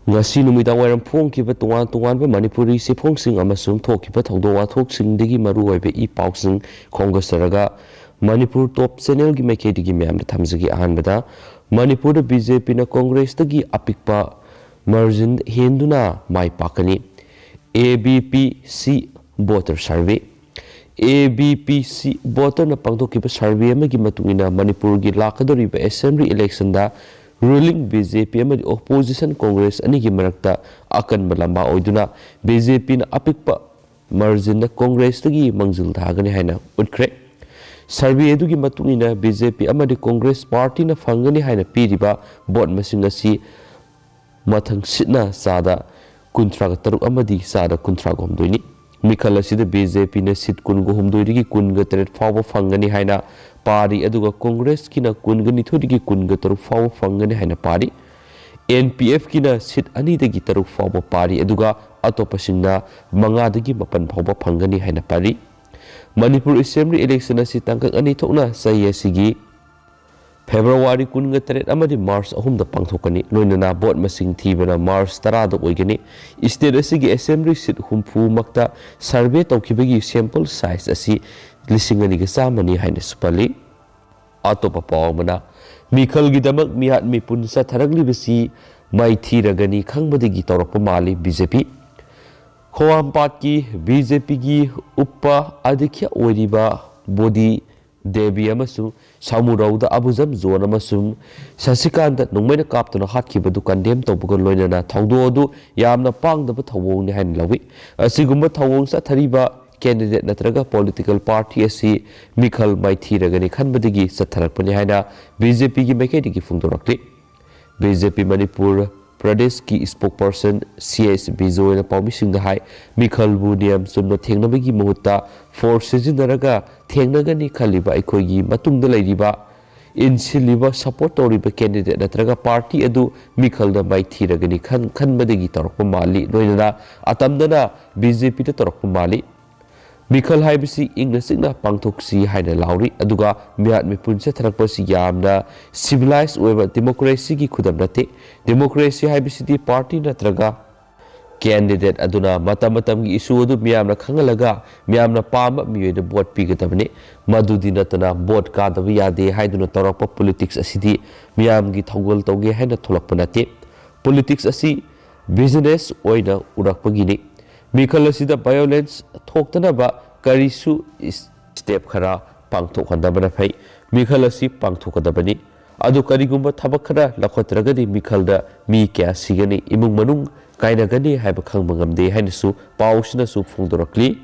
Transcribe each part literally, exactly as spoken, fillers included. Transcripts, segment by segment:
ꯉꯁꯤ ꯅꯨꯃꯤꯗꯥꯡ ꯋꯥꯏꯔꯝ ꯐꯣꯡꯈꯤꯕ ꯇꯣꯉꯥꯟ ꯇꯣꯉꯥꯟꯕ ꯃꯅꯤꯄꯨꯔꯤ ꯆꯦꯐꯣꯡꯁꯤꯡ ꯑꯃꯁꯨꯡ ꯊꯣꯛꯈꯤꯕ ꯊꯧꯗꯣꯛ ꯋꯥꯊꯣꯛꯁꯤꯡꯗꯒꯤ ꯃꯔꯨꯑꯣꯏꯕ ꯏ ꯄꯥꯎꯁꯤꯡ ꯈꯣꯝꯒꯠꯆꯔꯒ, ꯃꯅꯤꯄꯨꯔ ꯇꯣꯞ ꯆꯦꯅꯦꯜꯒꯤ ꯃꯥꯏꯀꯩꯗꯒꯤ ꯃꯌꯥꯝꯗ ꯊꯝꯖꯒꯦ꯫ ꯑꯍꯥꯟꯕꯗ, ꯃꯅꯤꯄꯨꯔꯗ ꯕꯤ ꯖꯦ ꯄꯤꯅ ꯀꯣꯡꯒ꯭ꯔꯦꯁꯇꯒꯤ ꯑꯄꯤꯛꯄ margin ꯍꯦꯟꯗꯨꯅ my ꯄꯥꯛꯀꯅꯤ꯫ A B P ꯁꯤ voter survey. A B P ꯁꯤ ꯚꯣꯇꯔꯅ ꯄꯥꯡꯊꯣꯛꯈꯤꯕ ꯁꯔꯚꯦ ꯑꯃꯒꯤ ꯃꯇꯨꯡ ꯏꯟꯅ, ꯃꯅꯤꯄꯨꯔꯒꯤ ꯂꯥꯛꯀꯗꯧꯔꯤꯕ ꯑꯦꯁꯦꯝꯕ꯭ꯂꯤ ꯏꯂꯦꯛꯁꯟꯗ ꯔꯨꯂꯤꯡ ꯕꯤ ꯖꯦ ꯄꯤ ꯑꯃꯗꯤ ꯑꯣꯄꯣꯖꯤꯁꯟ ꯀꯣꯡꯒ꯭ꯔꯦꯁ ꯑꯅꯤꯒꯤ ꯃꯔꯛꯇ ꯑꯀꯟꯕ ꯂꯝꯕꯥ ꯑꯣꯏꯗꯨꯅ, ꯕꯤ ꯖꯦ ꯄꯤꯅ ꯑꯄꯤꯛꯄ ꯃꯥꯔꯖꯤꯟꯅ ꯀꯣꯡꯒ꯭ꯔꯦꯁꯇꯒꯤ ꯃꯥꯡꯖꯤꯜ ꯊꯥꯒꯅꯤ ꯍꯥꯏꯅ ꯎꯠꯈ꯭ꯔꯦ꯫ ꯁꯔꯚꯦ ꯑꯗꯨꯒꯤ ꯃꯇꯨꯡ ꯏꯟꯅ, ꯕꯤ ꯖꯦ ꯄꯤ ꯑꯃꯗꯤ ꯀꯣꯡꯒ꯭ꯔꯦꯁ ꯄꯥꯔꯇꯤꯅ ꯐꯪꯒꯅꯤ ꯍꯥꯏꯅ ꯄꯤꯔꯤꯕ ꯚꯣꯠ ꯃꯁꯤꯡ ꯑꯁꯤ ꯃꯊꯪꯁꯤꯠꯅ ꯆꯥꯗ ꯀꯨꯟꯊ꯭ꯔꯥꯒ ꯇꯔꯨꯛ ꯑꯃꯗꯤ ꯆꯥꯗ ꯀꯨꯟꯊ꯭ꯔꯥꯒ ꯍꯨꯝꯗꯣꯏꯅꯤ꯫ ꯃꯤꯈꯜ ꯑꯁꯤꯗ ꯕꯤ ꯖꯦ ꯄꯤꯅ ꯁꯤꯠ ꯀꯨꯟꯒ ꯍꯨꯝꯗꯣꯏꯗꯒꯤ ꯀꯨꯟꯒ ꯇꯔꯦꯠ ꯐꯥꯎꯕ ꯐꯪꯒꯅꯤ ꯍꯥꯏꯅ ꯄꯥꯔꯤ, ꯑꯗꯨꯒ ꯀꯣꯡꯒ꯭ꯔꯦꯁꯀꯤꯅ ꯀꯨꯟꯒ ꯅꯤꯊꯣꯏꯗꯒꯤ ꯀꯨꯟꯒ ꯇꯔꯨꯛ ꯐꯥꯎꯕ ꯐꯪꯒꯅꯤ ꯍꯥꯏꯅ ꯄꯥꯔꯤ꯫ ꯑꯦꯟ ꯄꯤ ꯑꯦꯐꯀꯤꯅ ꯁꯤꯠ ꯑꯅꯤꯗꯒꯤ ꯇꯔꯨꯛ ꯐꯥꯎꯕ ꯄꯥꯔꯤ, ꯑꯗꯨꯒ ꯑꯇꯣꯞꯄꯁꯤꯡꯅ ꯃꯉꯥꯗꯒꯤ ꯃꯥꯄꯟ ꯐꯥꯎꯕ ꯐꯪꯒꯅꯤ ꯍꯥꯏꯅ ꯄꯥꯔꯤ꯫ ꯃꯅꯤꯄꯨꯔ ꯑꯦꯁꯦꯝꯕ꯭ꯂꯤ ꯏꯂꯦꯛꯁꯟ ꯑꯁꯤ ꯇꯥꯡꯀꯛ ꯑꯅꯤ ꯊꯣꯛꯅ ꯆꯍꯤ ꯑꯁꯤꯒꯤ ꯐꯦꯕ꯭ꯔꯨꯋꯥꯔꯤ ꯀꯨꯟꯒ ꯇꯔꯦꯠ ꯑꯃꯗꯤ ꯃꯥꯔꯆ ꯑꯍꯨꯝꯗ ꯄꯥꯡꯊꯣꯛꯀꯅꯤ꯫ ꯂꯣꯏꯅꯅ ꯚꯣꯠ ꯃꯁꯤꯡ ꯊꯤꯕꯅ ꯃꯥꯔꯆ ꯇꯔꯥꯗ ꯑꯣꯏꯒꯅꯤ꯫ ꯏꯁꯇꯦꯠ ꯑꯁꯤꯒꯤ ꯑꯦꯁꯦꯝꯕ꯭ꯂꯤ ꯁꯤꯠ ꯍꯨꯝꯐꯨꯃꯛꯇ ꯁꯔꯚꯦ ꯇꯧꯈꯤꯕꯒꯤ ꯁꯦꯝꯄꯜ ꯁꯥꯏꯖ ꯑꯁꯤ ꯂꯤꯁꯤꯡ ꯑꯅꯤꯒ ꯆꯥꯝꯃꯅꯤ ꯍꯥꯏꯅꯁꯨ ꯄꯜꯂꯤ꯫ ꯑꯇꯣꯞꯄ ꯄꯥꯎ ꯑꯃꯅ, ꯃꯤꯈꯜꯒꯤꯗꯃꯛ ꯃꯤꯍꯥꯠ ꯃꯤꯄꯨꯟ ꯆꯠꯊꯔꯛꯂꯤꯕꯁꯤ ꯃꯥꯏꯊꯤꯔꯒꯅꯤ ꯈꯪꯕꯗꯒꯤ ꯇꯧꯔꯛꯄ ꯃꯥꯜꯂꯤ ꯕꯤ ꯖꯦ ꯄꯤ꯫ ꯈꯣꯋꯥꯝꯄꯥꯠꯀꯤ ꯕꯤ ꯖꯦ ꯄꯤꯒꯤ ꯎꯄ ꯑꯙ꯭ꯌꯛꯁ ꯑꯣꯏꯔꯤꯕ ꯕꯣꯗꯤ ꯗꯦꯕꯤ ꯑꯃꯁꯨꯡ ꯁꯥꯃꯨꯔꯧꯗ ꯑꯕꯨꯖꯝ ꯖꯣꯟ ꯑꯃꯁꯨꯡ ꯁꯁꯤꯀꯥꯟꯇ ꯅꯣꯡꯃꯩꯅ ꯀꯥꯞꯇꯨꯅ ꯍꯥꯠꯈꯤꯕꯗꯨ ꯀꯟꯗꯦꯝ ꯇꯧꯕꯒ ꯂꯣꯏꯅꯅ ꯊꯧꯗꯣꯛ ꯑꯗꯨ ꯌꯥꯝꯅ ꯄꯥꯡꯗꯕ ꯊꯧꯑꯣꯡꯅꯤ ꯍꯥꯏꯅ ꯂꯧꯏ꯫ ꯑꯁꯤꯒꯨꯝꯕ ꯊꯧꯑꯣꯡ ꯆꯠꯊꯔꯤꯕ ꯀꯦꯟꯗꯤꯗꯦꯠ ꯅꯠꯇ꯭ꯔꯒ ꯄꯣꯂꯤꯇꯤꯀꯦꯜ ꯄꯥꯔꯇꯤ ꯑꯁꯤ ꯃꯤꯈꯜ ꯃꯥꯏꯊꯤꯔꯒꯅꯤ ꯈꯟꯕꯗꯒꯤ ꯆꯠꯊꯔꯛꯄꯅꯤ ꯍꯥꯏꯅ ꯕꯤ ꯖꯦ ꯄꯤꯒꯤ ꯃꯥꯏꯀꯩꯗꯒꯤ ꯐꯣꯡꯗꯣꯔꯛꯂꯤ꯫ ꯕꯤ ꯖꯦ ꯄꯤ ꯃꯅꯤꯄꯨꯔ ꯄ꯭ꯔꯗꯦꯁꯀꯤ ꯏꯁꯄꯣꯛ ꯄꯔꯁꯟ ꯁꯤ ꯑꯦꯁ ꯕꯤꯖꯣꯏꯅ ꯄꯥꯎꯃꯤꯁꯤꯡꯗ ꯍꯥꯏ, ꯃꯤꯈꯜꯕꯨ ꯅꯤꯌꯝ ꯆꯨꯝꯅ ꯊꯦꯡꯅꯕꯒꯤ ꯃꯍꯨꯠꯇ ꯐꯣꯔꯁ ꯁꯤꯖꯤꯟꯅꯔꯒ ꯊꯦꯡꯅꯒꯅꯤ ꯈꯜꯂꯤꯕ ꯑꯩꯈꯣꯏꯒꯤ ꯃꯇꯨꯡꯗ ꯂꯩꯔꯤꯕ ꯏꯟꯁꯤꯜꯂꯤꯕ, ꯁꯄꯣꯔꯠ ꯇꯧꯔꯤꯕ ꯀꯦꯟꯗꯤꯗꯦꯠ ꯅꯠꯇ꯭ꯔꯒ ꯄꯥꯔꯇꯤ ꯑꯗꯨ ꯃꯤꯈꯜꯗ ꯃꯥꯏꯊꯤꯔꯒꯅꯤ ꯈꯟ-, ꯈꯟꯕꯗꯒꯤ ꯇꯧꯔꯛꯄ ꯃꯥꯜꯂꯤ꯫ ꯂꯣꯏꯅꯅ ꯑꯇꯝꯅꯅ ꯕꯤ ꯖꯦ ꯄꯤꯗ ꯇꯧꯔꯛꯄ ꯃꯥꯜꯂꯤ꯫ ꯃꯤꯈꯜ ꯍꯥꯏꯕꯁꯤ ꯏꯪꯅ ꯆꯤꯛꯅ ꯄꯥꯡꯊꯣꯛꯁꯤ ꯍꯥꯏꯅ ꯂꯥꯎꯔꯤ꯫ ꯑꯗꯨꯒ ꯃꯤꯍꯥꯠ ꯃꯤꯄꯨꯟ ꯆꯠꯊꯔꯛꯄꯁꯤ ꯌꯥꯝꯅ civilized ꯑꯣꯏꯕ democracyꯒꯤ ꯈꯨꯗꯝ ꯅꯠꯇꯦ꯫ Democracy ꯍꯥꯏꯕꯁꯤꯗꯤ party ꯅꯠꯇ꯭ꯔꯒ candidate ꯑꯗꯨꯅ ꯃꯇꯝ ꯃꯇꯝꯒꯤ issue ꯑꯗꯨ ꯃꯤꯌꯥꯝꯅ ꯈꯪꯍꯜꯂꯒ ꯃꯤꯌꯥꯝꯅ ꯄꯥꯝꯕ ꯃꯤꯑꯣꯏꯗ vote ꯄꯤꯒꯗꯕꯅꯤ꯫ ꯃꯗꯨꯗꯤ ꯅꯠꯇꯅ vote ꯀꯥꯗꯕ ꯌꯥꯗꯦ ꯍꯥꯏꯗꯨꯅ ꯇꯧꯔꯛꯄ politics ꯑꯁꯤꯗꯤ ꯃꯤꯌꯥꯝꯒꯤ ꯊꯧꯒꯜ ꯇꯧꯒꯦ ꯍꯥꯏꯅ ꯊꯣꯛꯂꯛꯄ ꯅꯠꯇꯦ꯫ Politics ꯑꯁꯤ business ꯑꯣꯏꯅ ꯎꯔꯛꯄꯒꯤꯅꯤ꯫ ꯃꯤꯈꯜ ꯑꯁꯤꯗ violence ꯊꯣꯛꯇꯅꯕ ꯀꯔꯤꯁꯨ step ꯈꯔ ꯄꯥꯡꯊꯣꯛꯍꯟꯗꯕꯅ ꯐꯩ꯫ ꯃꯤꯈꯜ ꯑꯁꯤ ꯄꯥꯡꯊꯣꯛꯀꯗꯕꯅꯤ꯫ ꯑꯗꯨ ꯀꯔꯤꯒꯨꯝꯕ ꯊꯕꯛ ꯈꯔ ꯂꯧꯈꯠꯇ꯭ꯔꯒꯗꯤ ꯃꯤꯈꯜꯗ ꯃꯤ ꯀꯌꯥ ꯁꯤꯒꯅꯤ, ꯏꯃꯨꯡ ꯃꯅꯨꯡ ꯀꯥꯏꯅꯒꯅꯤ ꯍꯥꯏꯕ ꯈꯪꯕ ꯉꯝꯗꯦ ꯍꯥꯏꯅꯁꯨ ꯄꯥꯎꯁꯤꯅꯁꯨ ꯐꯣꯡꯗꯣꯔꯛꯂꯤ꯫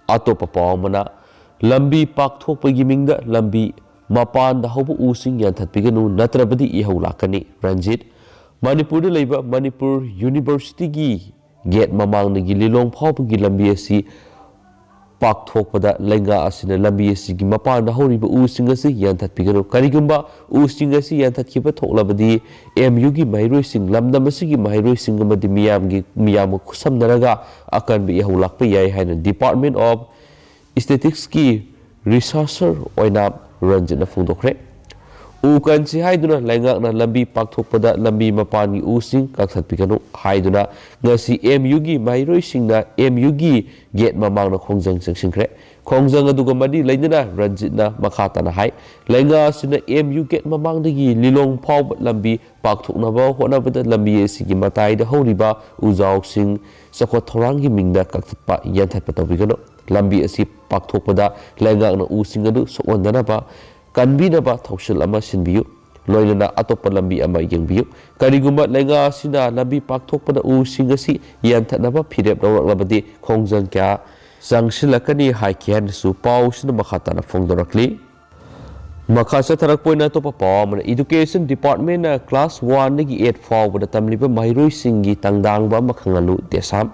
ꯑꯇꯣꯞꯄ ꯄꯥꯎ ꯑꯃꯅ, ꯂꯝꯕꯤ ꯄꯥꯛꯊꯣꯛꯄꯒꯤ ꯃꯤꯡꯗ ꯂꯝꯕꯤ ꯃꯄꯥꯟꯗ ꯍꯧꯕ ꯎꯁꯤꯡ ꯌꯥꯟꯊꯠꯄꯤꯒꯅꯨ, ꯅꯠꯇ꯭ꯔꯕꯗꯤ ꯏꯍꯧ ꯂꯥꯛꯀꯅꯤ꯫ ꯔꯟꯖꯤꯠ, ꯃꯅꯤꯄꯨꯔꯗ ꯂꯩꯕ ꯃꯅꯤꯄꯨꯔ Universityꯒꯤ gate ꯃꯃꯥꯡꯗꯒꯤ ꯂꯤꯂꯣꯡ ꯐꯥꯎꯕꯒꯤ ꯂꯝꯕꯤ ꯑꯁꯤ ꯄꯥꯛꯊꯣꯛꯄꯗ ꯂꯩꯉꯥꯛ ꯑꯁꯤꯅ ꯂꯝꯕꯤ ꯑꯁꯤꯒꯤ ꯃꯄꯥꯟꯗ ꯍꯧꯔꯤꯕ ꯎꯁꯤꯡ ꯑꯁꯤ ꯌꯥꯟꯊꯠꯄꯤꯒꯅꯨ꯫ ꯀꯔꯤꯒꯨꯝꯕ ꯎꯁꯤꯡ ꯑꯁꯤ ꯌꯥꯟꯊꯠꯈꯤꯕ ꯊꯣꯛꯂꯕꯗꯤ M Uꯒꯤ ꯃꯍꯩꯔꯣꯏꯁꯤꯡ, ꯂꯝꯗꯝ ꯑꯁꯤꯒꯤ ꯃꯍꯩꯔꯣꯏꯁꯤꯡ ꯑꯃꯗꯤ ꯃꯤꯌꯥꯝꯒꯤ, ꯃꯤꯌꯥꯝꯒ ꯈꯨꯠꯁꯝꯅꯔꯒ ꯑꯀꯟꯕ ꯏꯍꯧ ꯂꯥꯛꯄ ꯌꯥꯏ ꯍꯥꯏꯅ Department of Statisticsꯀꯤ researcher ꯑꯣꯏꯅ ꯔꯟꯖꯤꯠꯅ ꯐꯣꯡꯗꯣꯛꯈ꯭ꯔꯦ꯫ ꯎ ꯀꯟꯁꯤ ꯍꯥꯏꯗꯨꯅ ꯂꯩꯉꯥꯛꯅ ꯂꯝꯕꯤ ꯄꯥꯛꯊꯣꯛꯄꯗ ꯂꯝꯕꯤ ꯃꯄꯥꯟꯒꯤ ꯎꯁꯤꯡ ꯀꯛꯊꯠꯄꯤꯒꯅꯨ ꯍꯥꯏꯗꯨꯅ ꯉꯁꯤ M Uꯒꯤ ꯃꯍꯩꯔꯣꯏꯁꯤꯡꯅ M Uꯒꯤ gate ꯃꯃꯥꯡꯗ ꯈꯣꯡꯖꯪ ꯆꯪꯁꯤꯟꯈ꯭ꯔꯦ꯫ ꯈꯣꯡꯖꯪ ꯑꯗꯨꯒ ꯃꯔꯤ ꯂꯩꯅꯅ ꯔꯟꯖꯤꯠꯅ ꯃꯈꯥ ꯇꯥꯅ ꯍꯥꯏ, ꯂꯩꯉꯥꯛ ꯑꯁꯤꯅ M U gate ꯃꯃꯥꯡꯗꯒꯤ ꯂꯤꯂꯣꯡ ꯐꯥꯎꯕ ꯂꯝꯕꯤ ꯄꯥꯛꯊꯣꯛꯅꯕ ꯍꯣꯠꯅꯕꯗ ꯂꯝꯕꯤ ꯑꯁꯤꯒꯤ ꯃꯇꯥꯏꯗ ꯍꯧꯔꯤꯕ ꯎꯖꯥꯎꯁꯤꯡ ꯆꯥꯎꯈꯠ ꯊꯧꯔꯥꯡꯒꯤ ꯃꯤꯡꯗ ꯀꯛꯊꯠꯄ, ꯌꯥꯟꯊꯠꯄ ꯇꯧꯕꯤꯒꯅꯨ꯫ ꯂꯝꯕꯤ ꯑꯁꯤ ꯄꯥꯛꯊꯣꯛꯄꯗ ꯂꯩꯉꯥꯛꯅ ꯎꯁꯤꯡ ꯑꯗꯨ ꯁꯣꯛꯍꯟꯗꯅꯕ ꯀꯟꯕꯤꯅꯕ ꯊꯧꯁꯤꯜ ꯑꯃ ꯁꯤꯟꯕꯤꯌꯨ꯫ ꯂꯣꯏꯅꯅ ꯑꯇꯣꯞꯄ ꯂꯝꯕꯤ ꯑꯃ ꯌꯦꯡꯕꯤꯌꯨ꯫ ꯀꯔꯤꯒꯨꯝꯕ ꯂꯩꯉꯥꯛ ꯑꯁꯤꯅ ꯂꯝꯕꯤ ꯄꯥꯛꯊꯣꯛꯄꯗ ꯎꯁꯤꯡ ꯑꯁꯤ ꯌꯥꯟꯊꯠꯅꯕ ꯐꯤꯔꯦꯞ ꯂꯧꯔꯛꯂꯕꯗꯤ ꯈꯣꯡꯖꯪ ꯀꯌꯥ ꯆꯪꯁꯤꯜꯂꯛꯀꯅꯤ ꯍꯥꯏꯈꯤ ꯍꯥꯏꯅꯁꯨ ꯄꯥꯎꯁꯤꯅ ꯃꯈꯥ ꯇꯥꯅ ꯐꯣꯡꯗꯣꯔꯛꯂꯤ꯫ ꯃꯈꯥ ꯆꯠꯊꯔꯛꯄ ꯑꯣꯏꯅ ꯑꯇꯣꯞꯄ ꯄꯥꯎ ꯑꯃꯅ, Education Departmentꯅ class oneꯗꯒꯤ eight ꯐꯥꯎꯕꯗ ꯇꯝꯂꯤꯕ ꯃꯍꯩꯔꯣꯏꯁꯤꯡꯒꯤ ꯇꯪꯗꯥꯡꯕ ꯑꯃ ꯈꯪꯍꯜꯂꯨ, ꯗꯦꯁꯥꯝ꯫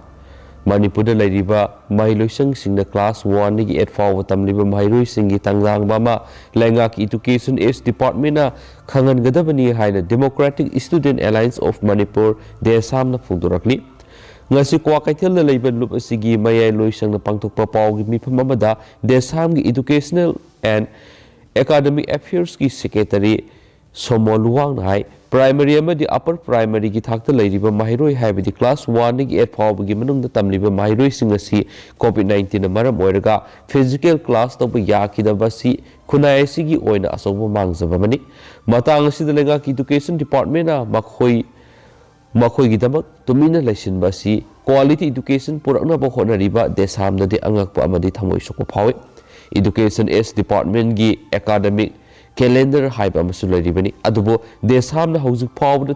ꯃꯅꯤꯄꯨꯔꯗ ꯂꯩꯔꯤꯕ ꯃꯍꯩꯂꯣꯏꯁꯪꯁꯤꯡꯗ class oneꯗꯒꯤ eight ꯐꯥꯎꯕ ꯇꯝꯂꯤꯕ ꯃꯍꯩꯔꯣꯏꯁꯤꯡꯒꯤ ꯇꯪꯗꯥꯡꯕ ꯑꯃ ꯂꯩꯉꯥꯛꯀꯤ Education Departmentꯅ ꯈꯪꯍꯟꯒꯗꯕꯅꯤ ꯍꯥꯏꯅ Democratic Student Alliance of Manipur, ꯗꯦꯁꯥꯝꯅ ꯐꯣꯡꯗꯣꯔꯛꯂꯤ꯫ ꯉꯁꯤ ꯀ꯭ꯋꯥꯀꯩꯊꯦꯜꯗ ꯂꯩꯕ ꯂꯨꯞ ꯑꯁꯤꯒꯤ ꯃꯌꯥꯏ ꯂꯣꯏꯁꯪꯅ ꯄꯥꯡꯊꯣꯛꯄ ꯄꯥꯎꯒꯤ ꯃꯤꯐꯝ ꯑꯃꯗ ꯗꯦꯁꯥꯝꯒꯤ Educational and Academic Affairsꯀꯤ Secretary ꯁꯣꯃꯣ ꯂꯨꯋꯥꯡꯅ ꯍꯥꯏ, ꯄ꯭ꯔꯥꯏꯃꯔꯤ ꯑꯃꯗꯤ ꯑꯄꯔ ꯄ꯭ꯔꯥꯏꯃꯔꯤꯒꯤ ꯊꯥꯛꯇ ꯂꯩꯔꯤꯕ ꯃꯍꯩꯔꯣꯏ, ꯍꯥꯏꯕꯗꯤ ꯀ꯭ꯂꯥꯁ ꯋꯥꯟꯗꯒꯤ ꯑꯩꯠ ꯐꯥꯎꯕꯒꯤ ꯃꯅꯨꯡꯗ ꯇꯝꯂꯤꯕ ꯃꯍꯩꯔꯣꯏꯁꯤꯡ ꯑꯁꯤ ꯀꯣꯚꯤꯗ ꯅꯥꯏꯟꯇꯤꯟꯅ ꯃꯔꯝ ꯑꯣꯏꯔꯒ ꯐꯤꯖꯤꯀꯦꯜ ꯀ꯭ꯂꯥꯁ ꯇꯧꯕ ꯌꯥꯈꯤꯗꯕ ꯑꯁꯤ ꯈꯨꯟꯅꯥꯏ ꯑꯁꯤꯒꯤ ꯑꯣꯏꯅ ꯑꯆꯧꯕ ꯃꯥꯡꯖꯕ ꯑꯃꯅꯤ꯫ ꯃꯇꯥꯡ ꯑꯁꯤꯗ ꯂꯩꯉꯥꯛꯀꯤ ꯏꯗꯨꯀꯦꯁꯟ ꯗꯤꯄꯥꯔꯠꯃꯦꯟꯅ ꯃꯈꯣꯏ ꯃꯈꯣꯏꯒꯤꯗꯃꯛ ꯇꯨꯃꯤꯟꯅ ꯂꯩꯁꯤꯟꯕ ꯑꯁꯤ ꯀ꯭ꯋꯥꯂꯤꯇꯤ ꯏꯗꯨꯀꯦꯁꯟ ꯄꯨꯔꯛꯅꯕ ꯍꯣꯠꯅꯔꯤꯕ ꯗꯦꯁꯥꯝꯗꯗꯤ ꯑꯉꯛꯄ ꯑꯃꯗꯤ ꯊꯃꯣꯏ ꯁꯣꯛꯄ ꯐꯥꯎꯏ꯫ ꯏꯗꯨꯀꯦꯁꯟ ꯑꯦꯁ ꯗꯤꯄꯥꯔꯠꯃꯦꯟꯒꯤ ꯑꯦꯀꯥꯗꯃꯤꯛ ꯀꯦꯂꯦꯟꯗꯔ ꯍꯥꯏꯕ ꯑꯃꯁꯨ ꯂꯩꯔꯤꯕꯅꯤ, ꯑꯗꯨꯕꯨ ꯗꯦꯁꯥꯝꯅ ꯍꯧꯖꯤꯛ ꯐꯥꯎꯕꯗ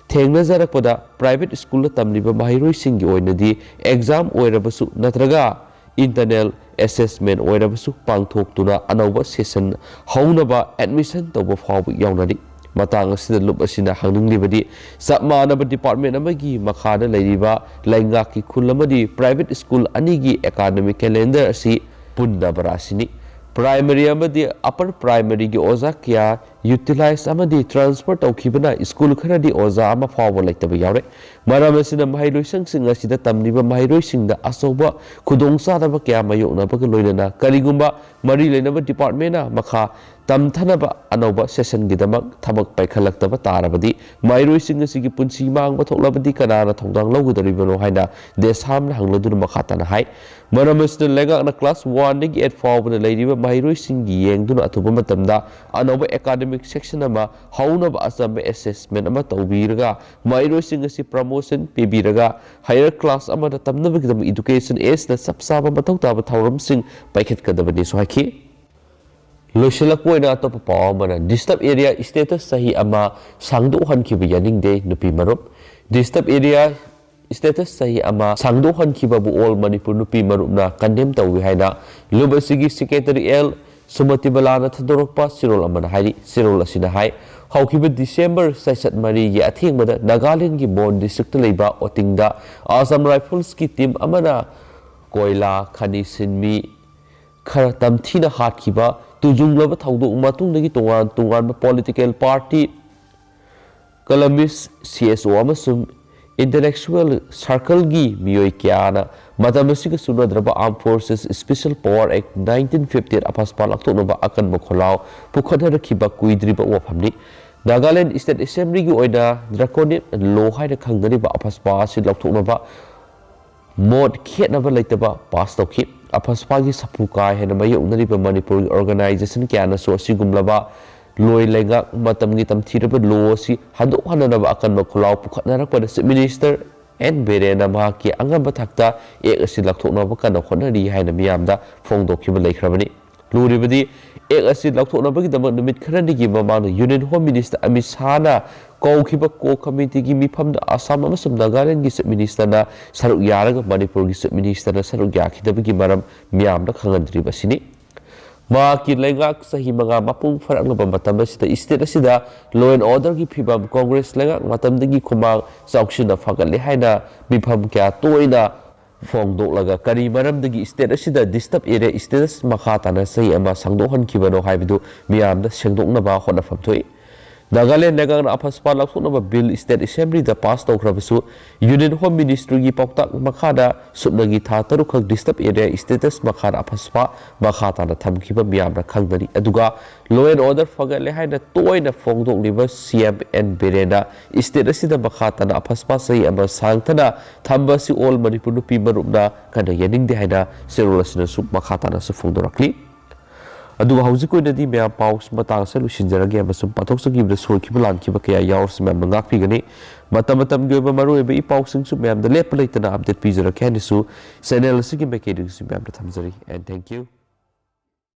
ꯊꯦꯡꯅꯖꯔꯛꯄꯗ ꯄ꯭ꯔꯥꯏꯚꯦꯠ ꯁ꯭ꯀꯨꯜꯗ ꯇꯝꯂꯤꯕ ꯃꯍꯩꯔꯣꯏꯁꯤꯡꯒꯤ ꯑꯣꯏꯅꯗꯤ ꯑꯦꯛꯖꯥꯝ ꯑꯣꯏꯔꯕꯁꯨ ꯅꯠꯇ꯭ꯔꯒ ꯏꯟꯇꯔꯅꯦꯜ ꯑꯦꯁꯦꯁꯃꯦꯟ ꯑꯣꯏꯔꯕꯁꯨ ꯄꯥꯡꯊꯣꯛꯇꯨꯅ ꯑꯅꯧꯕ ꯁꯦꯁꯟ ꯍꯧꯅꯕ ꯑꯦꯗꯃꯤꯁꯟ ꯇꯧꯕ ꯐꯥꯎꯕ ꯌꯥꯎꯅꯔꯤ꯫ ꯃꯇꯥꯡ ꯑꯁꯤꯗ ꯂꯨꯞ ꯑꯁꯤꯅ ꯍꯪꯅꯤꯡꯂꯤꯕꯗꯤ, ꯆꯞ ꯃꯥꯟꯅꯕ ꯗꯤꯄꯥꯔꯠꯃꯦꯟ ꯑꯃꯒꯤ ꯃꯈꯥꯗ ꯂꯩꯔꯤꯕ ꯂꯩꯉꯥꯛꯀꯤ ꯈꯨꯜ ꯑꯃꯗꯤ ꯄ꯭ꯔꯥꯏꯚꯦꯠ ꯁ꯭ꯀꯨꯜ ꯑꯅꯤꯒꯤ ꯑꯦꯀꯥꯗꯃꯤꯛ ꯀꯦꯂꯦꯟꯗꯔ ꯑꯁꯤ ꯄꯨꯟꯗꯕ꯭ꯔꯥ ꯑꯁꯤꯅꯤ꯫ ꯄ꯭ꯔꯥꯏꯃꯔꯤ ꯑꯃꯗꯤ ꯑꯄꯔ ꯄ꯭ꯔꯥꯏꯃꯔꯤꯒꯤ ꯑꯣꯖꯥ ꯀꯌꯥ ꯌꯨꯇꯤꯂꯥꯏꯖ ꯑꯃꯗꯤ ꯇ꯭ꯔꯥꯟꯁꯐꯔ ꯇꯧꯈꯤꯕꯅ ꯁ꯭ꯀꯨꯜ ꯈꯔꯗꯤ ꯑꯣꯖꯥ ꯑꯃ ꯐꯥꯎꯕ ꯂꯩꯇꯕ ꯌꯥꯎꯔꯦ꯫ ꯃꯔꯝ ꯑꯁꯤꯅ ꯃꯍꯩꯂꯣꯏꯁꯪꯁꯤꯡ ꯑꯁꯤꯗ ꯇꯝꯂꯤꯕ ꯃꯍꯩꯔꯣꯏꯁꯤꯡꯗ ꯑꯆꯧꯕ ꯈꯨꯗꯣꯡꯆꯥꯗꯕ ꯀꯌꯥ ꯃꯥꯌꯣꯛꯅꯕꯒ ꯂꯣꯏꯅꯅ ꯀꯔꯤꯒꯨꯝꯕ ꯃꯔꯤ ꯂꯩꯅꯕ ꯗꯤꯄꯥꯔꯠꯃꯦꯟꯅ ꯃꯈꯥ ꯇꯝꯊꯅꯕ ꯑꯅꯧꯕ ꯁꯦꯁꯟꯒꯤꯗꯃꯛ ꯊꯕꯛ ꯄꯥꯏꯈꯠꯂꯛꯇꯕ ꯇꯥꯔꯕꯗꯤ ꯃꯍꯩꯔꯣꯏꯁꯤꯡ ꯑꯁꯤꯒꯤ ꯄꯨꯟꯁꯤ ꯃꯥꯡꯕ ꯊꯣꯛꯂꯕꯗꯤ ꯀꯅꯥꯅ ꯊꯧꯗꯥꯡ ꯂꯧꯒꯗꯧꯔꯤꯕꯅꯣ ꯍꯥꯏꯅ ꯗꯦꯁꯥꯝꯅ ꯍꯪꯂꯗꯨꯅ ꯃꯈꯥ ꯇꯥꯅ ꯍꯥꯏ꯫ ꯃꯔꯝ ꯑꯁꯤꯅ ꯂꯩꯉꯥꯛꯅ ꯀ꯭ꯂꯥꯁ ꯋꯥꯟꯗꯒꯤ ꯑꯩꯠ ꯐꯥꯎꯕꯗ ꯂꯩꯔꯤꯕ ꯃꯍꯩꯔꯣꯏꯁꯤꯡꯒꯤ ꯌꯦꯡꯗꯨꯅ ꯑꯊꯨꯕ ꯃꯇꯝꯗ ꯑꯅꯧꯕ ꯑꯦꯀꯥꯗꯃꯤꯛ ꯁꯦꯛꯁꯟ ꯑꯃ ꯍꯧꯅꯕ ꯑꯆꯝꯕ ꯑꯦꯁꯦꯁꯃꯦꯟ ꯑꯃ ꯇꯧꯕꯤꯔꯒ ꯃꯍꯩꯔꯣꯏꯁꯤꯡ ꯑꯁꯤ ꯄ꯭ꯔꯃꯣꯁꯟ ꯄꯤꯕꯤꯔꯒ ꯍꯥꯌꯔ ꯀ꯭ꯂꯥꯁ ꯑꯃꯗ ꯇꯝꯅꯕꯒꯤꯗꯃꯛ ꯏꯗꯨꯀꯦꯁꯟ ꯑꯦꯁꯅ ꯆꯞ ꯆꯥꯕ ꯃꯊꯧ ꯇꯥꯕ ꯊꯧꯔꯝꯁꯤꯡ ꯄꯥꯏꯈꯠꯀꯗꯕꯅꯤꯁꯨ ꯍꯥꯏꯈꯤ꯫ ꯂꯣꯏꯁꯤꯜꯂꯛꯄ ꯑꯣꯏꯅ ꯑꯇꯣꯞꯄ ꯄꯥꯎ ꯑꯃꯅ, ꯗꯤꯁꯇꯔꯕ ꯑꯦꯔꯤꯌꯥ ꯁ꯭ꯇꯦꯇꯁ ꯆꯍꯤ ꯑꯃ ꯁꯥꯡꯗꯣꯛꯍꯟꯈꯤꯕ ꯌꯥꯅꯤꯡꯗꯦ ꯅꯨꯄꯤ ꯃꯔꯨꯞ꯫ ꯗꯤꯁꯇꯔꯕ ꯑꯦꯔꯤꯌꯥ ꯁ꯭ꯇꯦꯇꯁ ꯆꯍꯤ ꯑꯃ ꯁꯥꯡꯗꯣꯛꯍꯟꯈꯤꯕꯕꯨ ꯑꯣꯜ ꯃꯅꯤꯄꯨꯔ ꯅꯨꯄꯤ ꯃꯔꯨꯞꯅ ꯀꯟꯗꯦꯝ ꯇꯧꯏ ꯍꯥꯏꯅ ꯂꯨꯞ ꯑꯁꯤꯒꯤ ꯁꯦꯀ꯭ꯔꯦꯇꯔꯤ ꯑꯦꯜ ꯁꯨꯃꯇꯤꯕꯂꯥꯅ ꯊꯥꯗꯣꯔꯛꯄ ꯆꯦꯔꯣꯜ ꯑꯃꯅ ꯍꯥꯏꯔꯤ꯫ ꯆꯦꯔꯣꯜ ꯑꯁꯤꯅ ꯍꯥꯏ, ꯍꯧꯈꯤꯕ ꯗꯤꯁꯦꯝꯕꯔ ꯆꯩꯆꯠ ꯃꯔꯤꯒꯤ ꯑꯊꯦꯡꯕꯗ ꯅꯥꯒꯥꯂꯦꯟꯒꯤ ꯃꯣꯟ ꯗꯤꯁꯇ꯭ꯔꯤꯛꯇ ꯂꯩꯕ ꯑꯣꯇꯤꯡꯗ ꯑꯁꯥꯝ ꯔꯥꯏꯐꯜꯁꯀꯤ ꯇꯤꯝ ꯑꯃꯅ ꯀꯣꯏꯂꯥ ꯈꯅꯤ ꯁꯤꯟꯃꯤ ꯈꯔ ꯇꯝꯊꯤꯅ ꯍꯥꯠꯈꯤꯕ ꯇꯨꯖꯨꯡꯂꯕ ꯊꯧꯗꯣꯛ ꯃꯇꯨꯡꯗꯒꯤ ꯇꯣꯉꯥꯟ ꯇꯣꯉꯥꯟꯕ ꯄꯣꯂꯤꯇꯤꯀꯦꯜ ꯄꯥꯔꯇꯤ, ꯀꯂꯃꯤꯁ, ꯁꯤ ꯑꯦꯁ ꯑꯣ ꯑꯃꯁꯨꯡ Intellectual circleꯒꯤ ꯃꯤꯑꯣꯏ ꯀꯌꯥꯅ ꯃꯇꯝ ꯑꯁꯤꯒ ꯆꯨꯅꯗ꯭ꯔꯕ Armed Forces Special Power Act nineteen fifty eight, ꯑꯐꯁꯄꯥ ꯂꯥꯎꯊꯣꯛꯅꯕ ꯑꯀꯟꯕ ꯈꯣꯜꯂꯥꯎ ꯄꯨꯈꯠꯅꯔꯛꯈꯤꯕ ꯀꯨꯏꯗ꯭ꯔꯤꯕ ꯋꯥꯐꯝꯅꯤ꯫ ꯅꯥꯒꯥꯂꯦꯟ State Assemblyꯒꯤ ꯑꯣꯏꯅ draconian law ꯍꯥꯏꯅ ꯈꯪꯅꯔꯤꯕ ꯑꯐꯁꯄꯥ ꯑꯁꯤ ꯂꯧꯊꯣꯛꯅꯕ ꯃꯣꯠ ꯈꯦꯠꯅꯕ ꯂꯩꯇꯕ ꯄꯥꯁ ꯇꯧꯈꯤ꯫ ꯑꯐꯁꯄꯥꯒꯤ ꯁꯥꯐꯨ ꯀꯥ ꯍꯦꯟꯅ ꯃꯥꯌꯣꯛꯅꯔꯤꯕ ꯃꯅꯤꯄꯨꯔꯒꯤ organization ꯀꯌꯥꯅꯁꯨ ꯑꯁꯤꯒꯨꯝꯂꯕ ꯂꯣꯏ ꯂꯩꯉꯥꯛ ꯃꯇꯝꯒꯤ ꯇꯝꯊꯤꯔꯕ law ꯑꯁꯤ ꯍꯟꯗꯣꯛꯍꯟꯅꯅꯕ ꯑꯀꯟꯕ ꯈꯣꯜꯂꯥꯎ ꯄꯨꯈꯠꯅꯔꯛꯄꯗ Chief Minister ꯑꯦꯟ ꯕꯤꯔꯦꯟꯅ ꯃꯍꯥꯛꯀꯤ ꯑꯉꯝꯕ ꯊꯥꯛꯇ act ꯑꯁꯤ ꯂꯧꯊꯣꯛꯅꯕ ꯀꯟꯅ ꯍꯣꯠꯅꯔꯤ ꯍꯥꯏꯅ ꯃꯤꯌꯥꯝꯗ ꯐꯣꯡꯗꯣꯛꯈꯤꯕ ꯂꯩꯈ꯭ꯔꯕꯅꯤ꯫ ꯂꯨꯔꯤꯕꯗꯤ act ꯑꯁꯤ ꯂꯧꯊꯣꯛꯅꯕꯒꯤꯗꯃꯛ ꯅꯨꯃꯤꯠ ꯈꯔꯅꯤꯒꯤ ꯃꯃꯥꯡꯗ Union Home Minister Amit ꯁꯥꯍꯅ ꯀꯧꯈꯤꯕ core committeeꯒꯤ ꯃꯤꯐꯝꯗ Assam ꯑꯃꯁꯨꯡ ꯅꯥꯒꯥꯂꯦꯟꯗꯒꯤ Chief Ministerꯅ ꯁꯔꯨꯛ ꯌꯥꯔꯒ ꯃꯅꯤꯄꯨꯔꯒꯤ Chief Ministerꯅ ꯁꯔꯨꯛ ꯌꯥꯈꯤꯗꯕꯒꯤ ꯃꯔꯝ ꯃꯤꯌꯥꯝꯅ ꯈꯪꯍꯟꯗ꯭ꯔꯤꯕ ꯑꯁꯤꯅꯤ꯫ ꯃꯍꯥꯛꯀꯤ ꯂꯩꯉꯥꯛ ꯆꯍꯤ ꯃꯉꯥ ꯃꯄꯨꯡ ꯐꯥꯔꯛꯂꯕ ꯃꯇꯝ ꯑꯁꯤꯗ state ꯑꯁꯤꯗ law and orderꯒꯤ ꯐꯤꯕꯝ Congress ꯂꯩꯉꯥꯛ ꯃꯇꯝꯗꯒꯤ ꯈꯨꯃꯥꯡ ꯆꯥꯎꯁꯤꯟꯅ ꯐꯒꯠꯂꯦ ꯍꯥꯏꯅ ꯃꯤꯐꯝ ꯀꯌꯥ ꯇꯣꯏꯅ ꯐꯣꯡꯗꯣꯛꯂꯒ ꯀꯔꯤ ꯃꯔꯝꯗꯒꯤ state ꯑꯁꯤꯗ disturb area status ꯃꯈꯥ ꯇꯥꯅ ꯆꯍꯤ ꯑꯃ ꯁꯥꯡꯗꯣꯛꯍꯟꯈꯤꯕꯅꯣ ꯍꯥꯏꯕꯗꯨ ꯃꯤꯌꯥꯝꯗ ꯁꯦꯡꯗꯣꯛꯅꯕ ꯍꯣꯠꯅꯐꯝ ꯊꯣꯛꯏ꯫ ꯅꯥꯒꯥꯂꯦꯟ ꯂꯩꯉꯥꯛꯅ ꯑꯐꯁꯄꯥ ꯂꯧꯊꯣꯛꯅꯕ bill state assemblyꯗ pass ꯇꯧꯈ꯭ꯔꯕꯁꯨ Union Home Ministryꯒꯤ ꯄꯥꯎꯇꯥꯛ ꯃꯈꯥꯗ ꯁꯨꯞꯅꯒꯤ ꯊꯥ ꯇꯔꯨꯛꯈꯛ disturb area status ꯃꯈꯥꯗ ꯑꯐꯁꯄꯥ ꯃꯈꯥ ꯇꯥꯅ ꯊꯝꯈꯤꯕ ꯃꯤꯌꯥꯝꯅ ꯈꯪꯅꯔꯤ꯫ ꯑꯗꯨꯒ law and order ꯐꯒꯠꯂꯦ ꯍꯥꯏꯅ ꯇꯣꯏꯅ ꯐꯣꯡꯗꯣꯛꯂꯤꯕ ꯁꯤ ꯑꯦꯝ ꯑꯦꯟ ꯕꯤꯔꯦꯟꯅ state ꯑꯁꯤꯗ ꯃꯈꯥ ꯇꯥꯅ ꯑꯐꯁꯄꯥ ꯆꯍꯤ ꯑꯃ ꯁꯥꯡꯊꯅ ꯊꯝꯕ ꯑꯁꯤ All Manipur ꯅꯨꯄꯤ ꯃꯔꯨꯞꯅ ꯀꯟꯅ ꯌꯥꯅꯤꯡꯗꯦ ꯍꯥꯏꯅ ꯆꯦꯔꯣꯜ ꯑꯁꯤꯅꯁꯨ ꯃꯈꯥ ꯇꯥꯅꯁꯨ ꯐꯣꯡꯗꯣꯔꯛꯂꯤ꯫ ꯑꯗꯨꯒ ꯍꯧꯖꯤꯛꯀꯤ ꯑꯣꯏꯅꯗꯤ ꯃꯌꯥꯝ ꯄꯥꯎ ꯃꯇꯥꯡ ꯑꯁꯤ ꯂꯣꯏꯁꯤꯟꯖꯔꯒꯦ ꯑꯃꯁꯨꯡ ꯄꯥꯊꯣꯛꯆꯈꯤꯕꯗ ꯁꯣꯏꯈꯤꯕ ꯂꯥꯟꯈꯤꯕ ꯀꯌꯥ ꯌꯥꯎꯔꯁꯨ ꯃꯌꯥꯝꯅ ꯉꯥꯛꯄꯤꯒꯅꯤ꯫ ꯃꯇꯝ ꯃꯇꯝꯒꯤ ꯑꯣꯏꯕ ꯃꯔꯨꯑꯣꯏꯕ ꯏ ꯄꯥꯎꯁꯤꯡꯁꯨ ꯃꯌꯥꯝꯗ ꯂꯦꯞꯄ ꯂꯩꯇꯅ update ꯄꯤꯖꯔꯛꯀꯦ ꯍꯥꯏꯅꯁꯨ channel ꯑꯁꯤꯒꯤ ꯃꯥꯏꯀꯩꯗꯒꯤꯁꯨ ꯃꯌꯥꯝꯗ ꯊꯝꯖꯔꯤ꯫ And thank you.